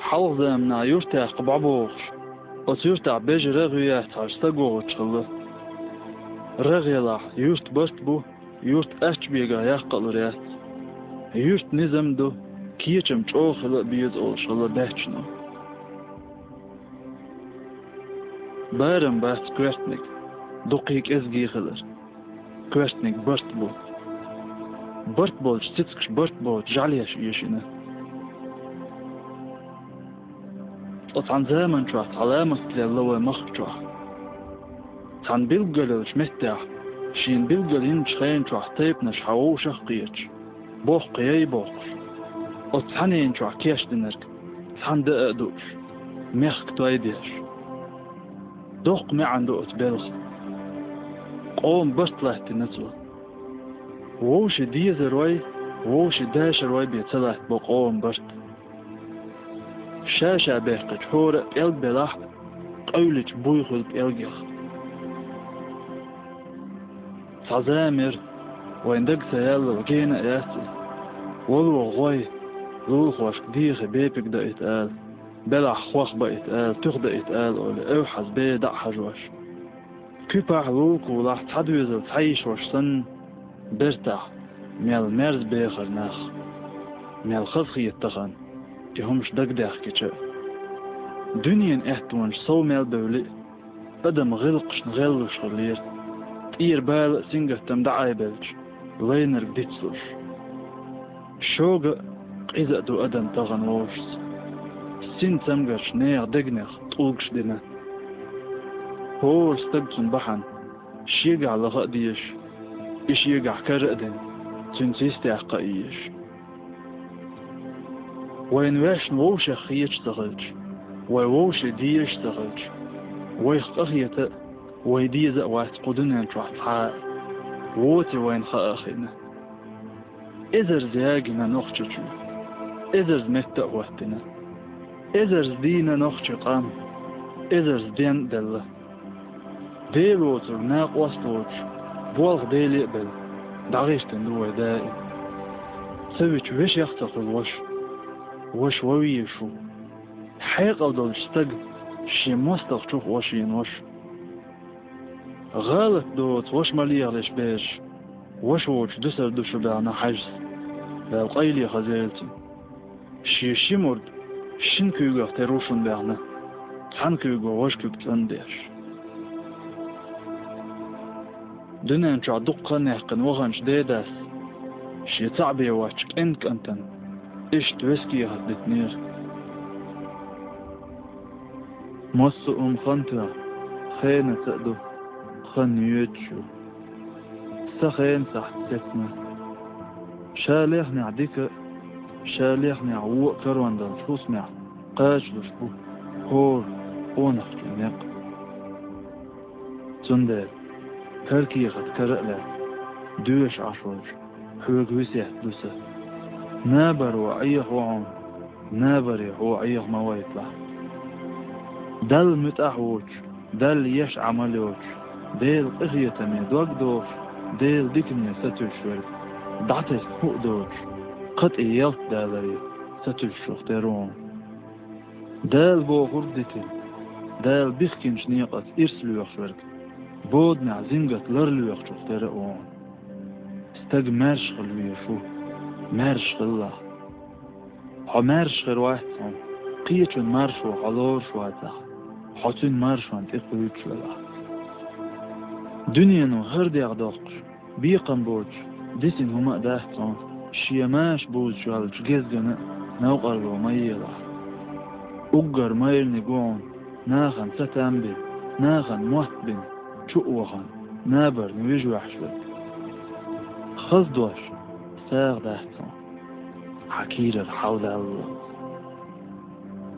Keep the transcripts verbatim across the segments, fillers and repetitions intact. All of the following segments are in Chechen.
Хьалха заманахь юрт яккха бӀобогӀуш, оцу юьртахь бежа рагӀ ю яц хьажа стаг вогӀуш хилла. РагӀ елахь, юрт барт бу, юрт ачча бегахь яккха а лур яц. Юьртан низам ду, кечам чӀогӀа хила а беза олуш хилла баьччано. Барам бац коьртаниг, дуккхий кӀезгий хилар. Коьртаниг барт бу. Барт болчу цицкаш барт боцу жӀаьлеш эшина. Цкъа цхьана заман чохь цхьа ламаст лелла вай махка чохь. Цхьана билггал йолчу меттехь, шена билггал йинчу хенан чохь тайпанаш хьан вовшах а кхеташ, бохку яй бохкуш, оцу цхьаннен чохь кечдинарг цхьаьна даа а дууш, мехка той деш. Доккха маьӀна ду оцу белхан. Къоман барт латтийна цо. Вовшийн дезарой, вовшийн дашарой бен ца латтабо къоман барт. Ша-ша баьккхича хӀора а пӀелг белахь а, къевлича буй хуьлу пӀелгех. Цхьа зама яра, вайн дага ца яьллал гена а яц и. ВолвогӀу гӀой, лулахошка дехий бепиг даийта ала, белахь хох баийта ала, туьха даийта ала олий, эвхьаза бен дӀа а хьажош. Куьпахь, лулакулахь цхьа доьзал цхьа йишош санна, бертахь, мел мерза бехара нах. Мел хазахета тахана, и хӀумаш дагадаьхкича а. Дуьненан аьттонаш сов мел бевли а, адам гӀиллакхашна гӀеллуш хиллера, тӀера бала а, сингаттам дӀаайбелча, лайнарг дицлуш. Шога а, къиза а ду адам тахана вовшашца. Син цамгарш нехан дегнех тӀулгаш дина. ХӀора стаг цунна бахьана шегахь лаха а дезаш, и шегахь кара а дина, цуьнца йистехь кха а езаш. Вайна ваьшна вовшех хеташ ца хилча, вай вовшийн дезаш ца хилча, вайх къахета а, вай деза а вац кху дуьнен чохь цхьа а, воций вайна хаа а хиъна. Эзарза ягийна Нохчийчоь, эзарза метта а хӀоттийна. Эзарза дийна нохчийн къам, эзарза ден а делла. Дела воцург накъост а воцуш, болх Деле а белла, дӀагӀертина ду вай даим. Ца вича вешех а ца хуьлу ваша. Ваша ван везаш ву. Хьекъал долчу стага шен мостагӀчух ваша вийна ваша. ГӀалат доцу ваша ма лехалаш, бераш, ваша воцуш дуьсур ду шу баьхна хьаьжас, Дала къайле хаза елла цунна. Шен ши мурд шина куьйгах тера ву шуна баьхна, цхьана куьйго важа куьг цӀандеш. Дуьнен чохь дуккха а яьккхина ваханчу дедас шен цхьаъ бен воцчу кӀентан кӀантана иштта весет дитинера. Массо а хӀума хан тоьхна, хенаца а ду, хан йоьдуш ю. Сан хенан сахьт сецна. Ша лехнехь дика а, ша лехнехь вон а карон долчу хӀусамехь кхачалуш бу хӀора къонахчун некъ. Цундела, каркехат кара а лаьцна, доьшуш Ӏаш волчу хьоьга весет ду сан. Набаро Ӏеха ву хьуна, набаре хьо Ӏеха ма вайталахь. Далла муьтӀахь а воцуш, Далла еш Ӏамал йоцуш, Делан къинхетаме дог а дохуш, Делан дикане сатуьйсуш верг, дӀатесна хӀуъа доцуш, кхатӀе ялта даларе сатуьйсуш верг тера ву хьуна. Дала бохург дитина, Дала бихкинчу некъаца ирс лоьхуш верг, боданехь зингат лар лоьхучух тера а ву хьуна. Стаг маьрша хила везаш ву, маьрша хилалахь. Хьо маьрша хир вац хьуна, кхечун маршо хьо лоруш вацахь, хьо цуьнан маршонна тӀе кхуьйцуш велахь. Дуьнено хӀара дегӀ доккхуш, бекхам боцуш, дисина хӀума а дац хьуна, шен маша бузуш йолчу гезгана а новкъарло ма елахь. Уггар майраниг ву хьуна, нахана сатам бина, нахана мотт бина, чу а вахана, набарна вижа ваьхьаш верг. Хаза дош сагӀа дац хьуна, хьан кийрара хьал даллалц.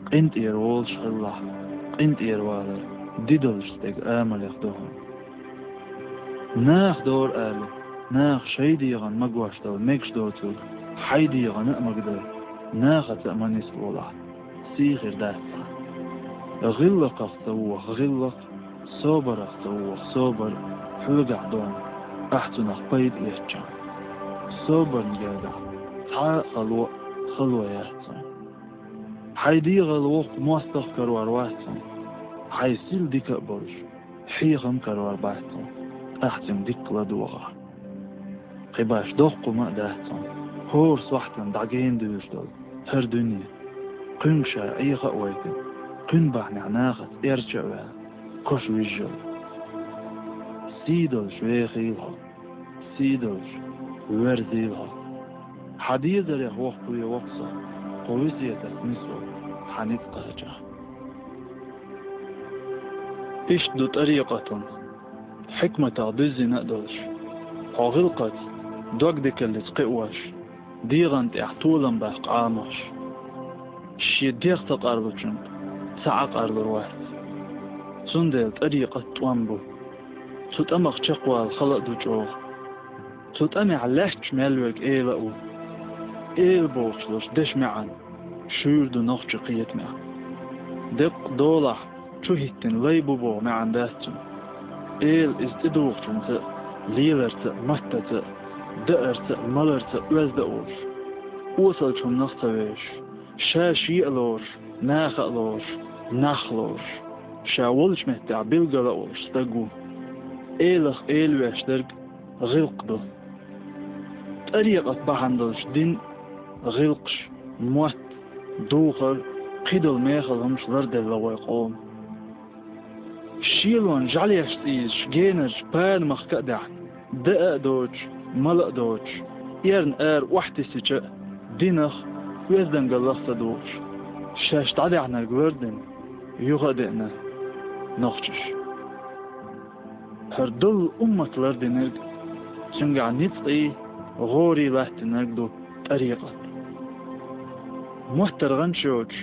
КъинтӀера волуш хилалахь, къинтӀера валар дидолчу стеган амалех ду хьуна. Наха дора али, наха шайн дегӀан магош дала мегаш доцург, хьайн дегӀана а магадала, нахаца а ма нислолахь, сий хир дац хьан. ГӀиллакхах ца воха гӀиллакх, собарах ца воха собар хьоьгахь ду хьуна, ахь цунах пайда эцчахь. Собарна гергахь цхьа а хало а хало яц хьуна. Хьайн дегӀал воккха мостагӀа карор вац хьуна, хьайн сил дика а болуш, хьехам карор бац хьуна, ахь цуьнга дикка ладогӀахь. Кхин башха доккха хӀума а дац хьуна, хӀора сохьтана дӀагена дуьйлуш долу хӀара дуьне, кхуьнга ша Ӏеха а вайтина, кхуьнан бахьанехь нахаца эрча а ваьлла, коша вижжалла. Сий долуш вехийла хьо, сий долуш верзийла хьо. Хьан дезарех воккхаве воккха со, кху весетаца нисво хьан ницкъ кхачахь. Иштта ду тӀарикъат хьуна, хьикматах дуьззина а долуш, хьо гӀиллакхаца, догдикаллица кхиош, дегӀан тӀехь толам баккха Ӏамош. Шен дегӀ ца къарлучуьнга цхьа Ӏа къарлур вац. Цундела тӀарикъат тӀом бу. Цу тӀамах чекхвала хала а ду чӀогӀа. Цу тӀамехь лаьтташ мел верг эла а ву. Эла бохуш долуш дешан маьӀна шуьйра ду нохчийн кхетамехь. Деккъа долахь чу хӀиттина лай бу боху маьӀна дац цуьнан. Эла иза тӀедухучуьнца а, леларца а, маттаца а, даарца а, маларца а оьзда а волуш, осалчу хӀуманах а ца вешаш, ша шен а лоруш, наха а лоруш, нах а лоруш, ша волчу меттехь билггал а волуш стаг ву. Элах эла веш дерг гӀиллакх ду. ТӀарикъат бахьана долуш дин, гӀиллакхаш, мотт, духар, кхидолу мехала хӀумаш ларделла вай къоман. Шелонан жӀаьлеш цӀийзаш генарчу Пана-махка а даьхна, даа а доцуш, мала а доцуш, эрна ара охьатиссича а, динах, оьздангаллах а ца духуш, шаьш дӀадаьхьнарг лардина, юха а деана нохчаша. ХӀара доллу уммат лардинарг, цуьнгахь ницкъий, гӀорий латтинарг ду тӀарикъат. МоттаргӀанча йоцуш,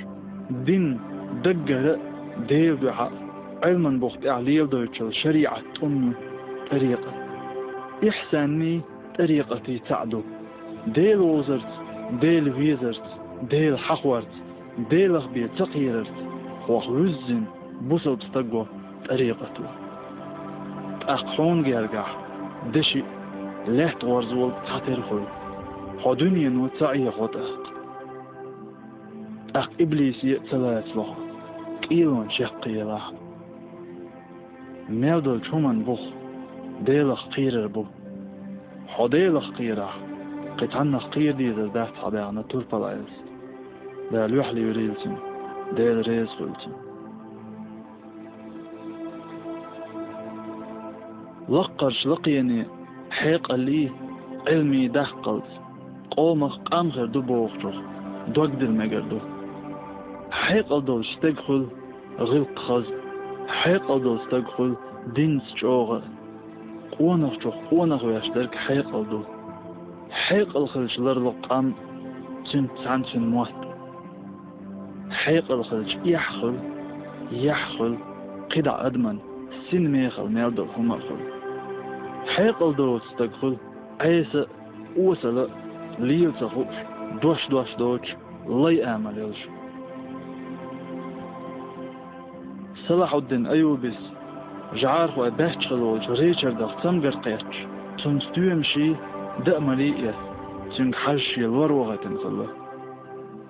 дин даггара а, Делан дуьхьа а, Ӏилман бух тӀехь леладойтучул шариӀат тӀум ю тӀарикъат. Ихьсанний, тӀарикъатий цхьаъ ду. Дела вовзарца, Дела везарца, Дела хьахорца, Делах бен ца кхерарца хьох вуьззина бусалба стаг во тӀарикъат ву. ТӀаккха хьуна гергахь деши а, лаьтта гӀорзо а цхьатерра хуьлу, хьо дуьнено ца Ӏехо тӀаккха. ТӀаккха иблисе а ца лацало хьо, кӀелонаш яккхаелахь. Мел долчу хӀуманан бух Делах кхерар бу. Хьо Делах кхерахь, кхин цхьаннах кхера дезар дац хьан баьхна турпала Ӏелас. Дала юьхь луьйрийла цуьнан, Дела реза хуьлда цунна. Лаккхарчу лакхене хьекъаллий, Ӏилмий даккхалц, къомах къам хир ду бохучух дог дилла мегар ду. Хьекъал долчу стеган хуьлу гӀиллакх хаза, хьекъал долу стаг хуьлу динца чӀогӀа а. Къонахчух къонах веш дерг хьекъал ду. Хьекъал хилча ларло къам, цуьнца цхьаьна цуьнан мотт. Хьекъал хилча эхь хуьлу, яхь хуьлу, кхидӀа адаман син мехала мел долу хӀума а хуьлу. Хьекъал доцу стаг хуьлу Ӏеса а, осала а, лела ца хууш, дош-дош доцуш, лай амал йолуш. Салахьуддин Аюбис, жӀархой баьчча хилла волчу Ричардах цамгар кхетташ, цунна стоьмаший, даамалий а эцна, цуьнга хьажа шен лор вахийтина хилла.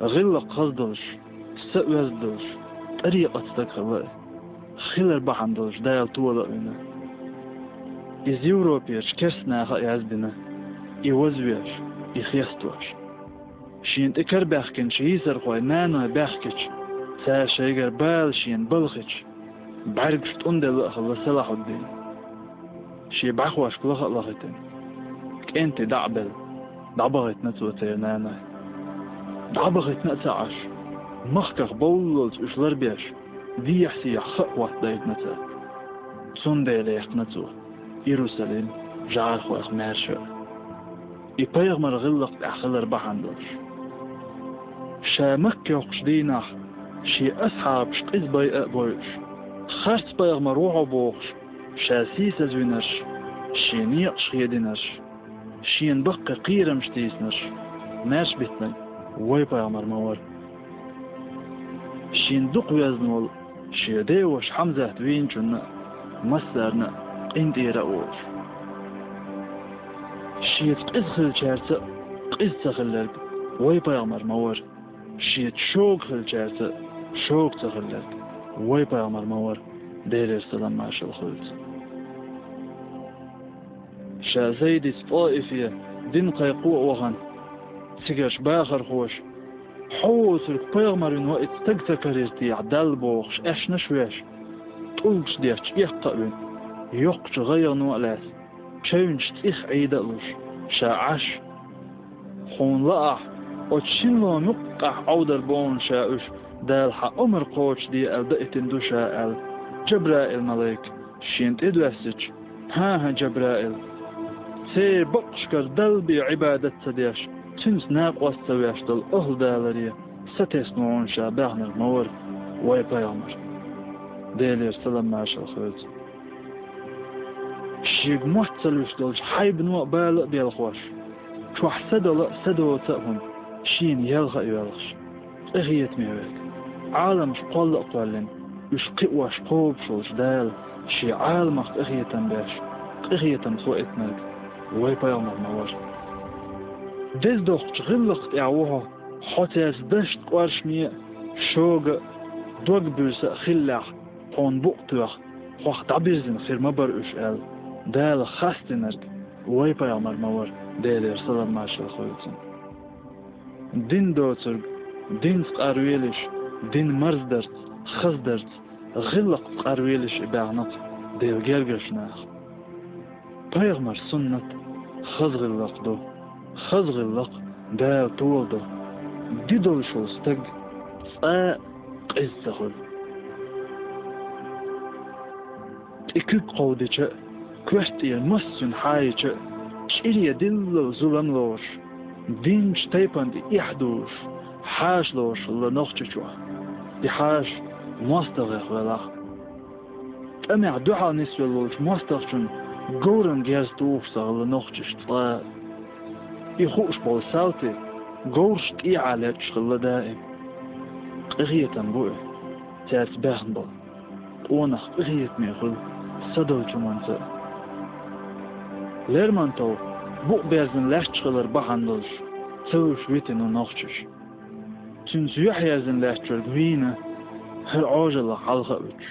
ГӀиллакх хаза долуш, са оьзда долуш, тӀарикъат стаг хилла и. Хилар бахьана долуш Дала тола а вина. Иза Европерчу керста наха а яздина, и вазвеш, и хестош. Шена тӀе карабаьхкинчу йийсархойн наной баьхкича, цара шайгара бала шена балхича, бӀаьргаш тӀунделла а хилла Салахьуддин. Шен бӀаьхошка лаха а лахийтина, кӀентий дӀа а белла, дӀабахийтина цо церан наной. ДӀабахийтина а ца Ӏаш, махках бовллалц уьш ларбеш, дехьа-сехьа ха а хӀоттадайтина цара. Цундела яьккхина цо Иерусалим жӀархойх маьрша а, и пайхамар гӀиллакх тӀехь хилар бахьана долуш. Ша Макка йоккхучу дийнахь шен асхьабаш къиза байа а бойуш, харц пайхамар ву хьо бохуш, ша сийсазвинарш, шен некъаш хединарш, шена баккхий кхерамаш тийсинарш маьрша биттинарг вай пайхамар ма вара. Шена дукха везна волу шен деваша Хьамзат вийначунна а массарна а къинтӀера а волуш. Шеца къиза хиллачаьрца а къиза ца хилларг вай пайхамар ма вара. Шеца шога хиллачаьрца а шога ца хилларг вай пайхамар ма вара, Делера салам-маршалла хуьлда цунна. Ша Зайдица ТӀоифе дин кхайкхо а вахана, цигарчу бахархоша: «Хьо воцург пайхамар вина ваийтта стаг ца карийра техьа Далла?» — бохуш, аьшнаш а веш, тӀулгаш детташ эккха а вина, йоккхачу гӀайгӀано а лаьцна, чевнаш цӀих Ӏийда а луш, ша Ӏаш: «Хьуна лаахь, оцу шина ломан юккъехь Ӏовдар бу хьуна ша уьш, Дала хьан омра кхочушде аьлла даийтина ду ша», — аьлла, Джабраил-малик шена тӀе доьссича: «ХӀан-хӀа, Джабраил, церан бакъашкара Далла бен Ӏибадат ца деш, цуьнца накъост ца веш долу ахӀлу даларе сатесна ву хьуна ша баьхнарг ма вара вай пайхамар, Делера салам-маршалла хуьлда цунна. Шега мотт ца луьйш долчу хьайбано а бала а белхош, чохь са дала а, са доца а хӀума, шена елха а йоьлхуш, къинхетаме верг, Ӏаламаш кхолла а кхоьллина, уьш кхиош кхобуш волчу Дала Шен Ӏаламах къинхетам беш, къинхетамца ваийтинарг вай пайхамар ма вара. Деза доккхачу гӀиллакх тӀехь ву хьо, хьо цаьрца дашна кӀоршаме а, шога а, дог буьйса а хиллехь, хьуна букъ тоьхна, хьох дӀабирзина хир ма бара уьш», — аьлла, Дала хастийнарг вай пайхамар ма вара, Делера салам-маршалла хуьлда цунна. Дин доцург динца къарвелаш, дин марздарца, хаздарца, гӀиллакхца къарвелаш и баьхнарг Делан гергарчу наха. Пайхамар суннат хаза гӀиллакх ду, хаза гӀиллакх Дала толадо. Дин долуш волу стаг цкъа а къиза ца хуьлу. ТӀе куьг кховдича а, коьрта тӀера массо а хьаийча а, чӀире диллал зулам лоруш, динчу тайпана тӀе эхь дузуш, хьаша лоруш хилла Нохчийчохь. И хьаша мостагӀех велахь, тӀамехь дуьхьал нисвелла волчу мостагӀчун говран герз тухуш ца хилла нохчашна цкъа а. И хууш болу салти говрашна тӀехьа лечкъаш хилла даим. Къинхетам бу и, цаьрца баьхна болу къонах къинхетаме хуьлу са долчу хӀуманца а. Лермонтов букъ берзина лаьтташ хилар бахьана долуш ца вуьйш витина ву нохчаш. Цуьнца юьхьъерзина лаьтташ верг вийна, хӀара Ӏожаллах хьалха а вуьтуш.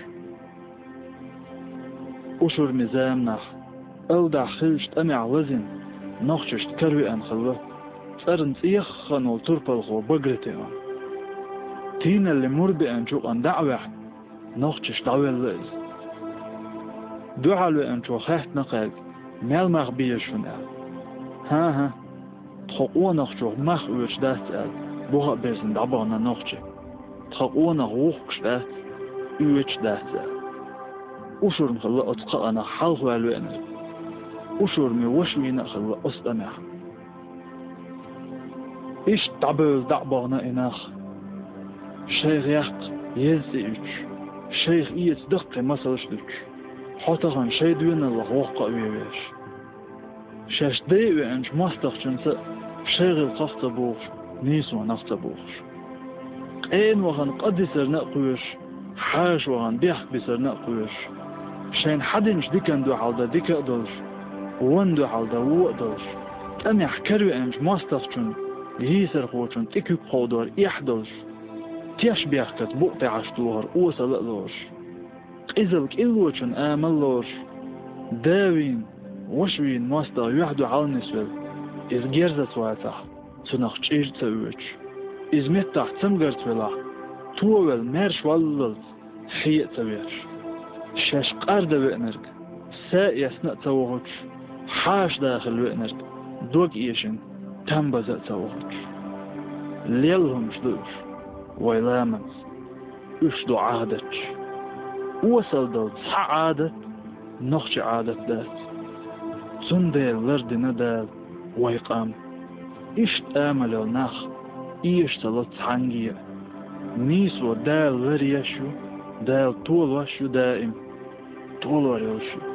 Ушурми заманахь, алдахь хиллачу тӀамехь лазийна, нохчашна каравеана хилла цӀарна цӀеххана волу турпалхо Багратион. Тийналлин мур беанчу юкъана дӀа а ваьхьна, нохчашка дӀавелла иза. Дуьхьал веанчо хаьттина кхаьрга, мел мах беза шуна аьлла. ХӀан-хӀа, тхо къонахчух мах оьцуш дац аьлла, буха а берзина дӀабахана нохчи. Тхан къонах вухкуш дац, оьцуш дац аьлла. Ушурма хилла оцу кхаанах хьалхаваьлла веанарг. Ушурми ваша вийна а хилла оцу тӀамехь. Иштта дӀабевлла дӀа а бахана и нах. Шайх яккха еза цӀе уьттуш, шайх эца даккхий масалш а дуьтуш, хьо тахана шайн доьналлах воккха а вен веш. Шаьш дайа веанчу мостагӀчунца а шайн гӀиллакхах а ца бухуш, нийсонах а ца бухуш. Къена вахана къа дисарна а кхоьруш, хьаша вахана бехк бисарна а кхоьруш. Шайна хьадинчу диканна дуьхьал дан дика а долуш, вонна дуьхьал дан вон а долуш. ТӀамехь каравеанчу мостагӀчун, йийсархочун тӀе куьг кховдор эхь а долуш. Теш бехкаца букъ тӀехьаш тохар осала а лоруш. Къизалла кӀиллочун амал лоруш. Да вийна, ваша вийна мостагӀа юьхь-дуьхьал нисвелла, иза герзаца вацахь, цунах чӀир а ца оьцуш. Иза меттахь цамгарца велахь, товелла маьрша валлалц хье а ца веш. Шаьш къарда веанарг са а эцна а ца вохуьйтуш, хьаша дахила веанарг дог эшина там база а ца вохуьйтуш. Лелла хӀумаш ду уьш вай ламанца. Уьш ду Ӏадаташ. Осал долу цхьа Ӏадат нохчи Ӏадат дац. Цундела лардина Дала вай къам. Иштта амал йолу нах эша ца ло цхьаьнгге а. Нийсо Дала ларъеш ю, Дала толош ю даим. Толор йолуш ю.